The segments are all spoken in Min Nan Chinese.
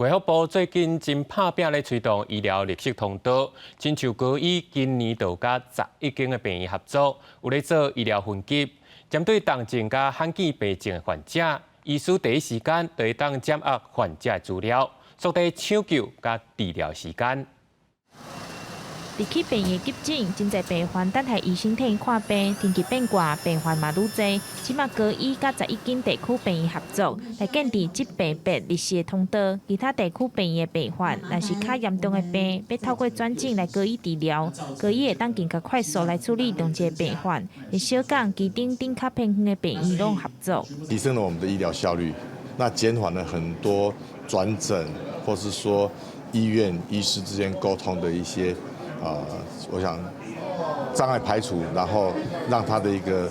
衛福部最近真拍拚咧推動醫療綠色通道，親像高醫今年就佮11間的病院合作，有咧做醫療分級，針對重症佮罕見病症的患者，醫師第一時間就會當掌握患者的資料，縮短搶救佮治療時間。入去病院急診，真濟病患等待醫生替𪜶看病，天氣變寒，病患嘛愈濟。這馬高醫佮11間地區病院合作，來建立這病別綠色通道。其他地區病院的病患，若是較嚴重的病，欲透過轉診來高醫治療，高醫會當更較快速來處理重症病患。會小港、旗津等較偏遠的病院攏合作，提升了我們的醫療效率，那減緩了很多轉診或是說醫院醫師之間溝通的一些。啊，我想障礙排除，然後讓他的一個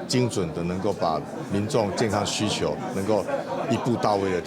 精準的能夠把民眾健康需求能夠一步到位的。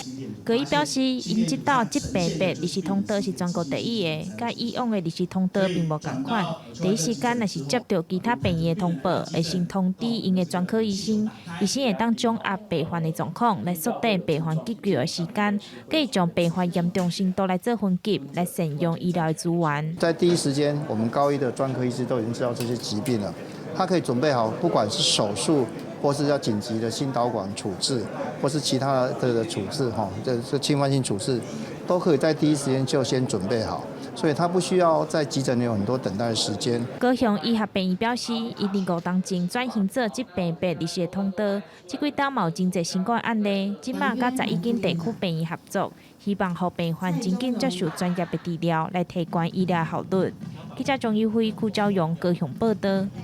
高醫表示，𪜶這道疾病別綠色通道是全國第一个，佮以往的綠色通道並無仝款。第一時間若是接著其他病院的通報，會先通知𪜶的專科醫生，醫生會當掌握病患的狀況，來縮短病患急救的時間，閣會將病患嚴重程度來做分級，來善用醫療的資源。在第一時間，我們高醫的專科醫師都已經知道這些疾病了，他可以準備好，不管是手術或是要緊急的心導管處置，或是其他的處置，哈，這侵犯性處置，都可以在第一時間就先準備好，所以他不需要在急診有很多等待的時間。高雄醫學病院表示，𪜶佇五冬前轉型做疾病別綠色通道，這幾冬嘛有真濟新冠案例，這馬佮11間地區病院合作，希望予病患真緊接受專業的治療，來提懸醫療效率。記者鍾宇輝、邱昭榮高雄報導。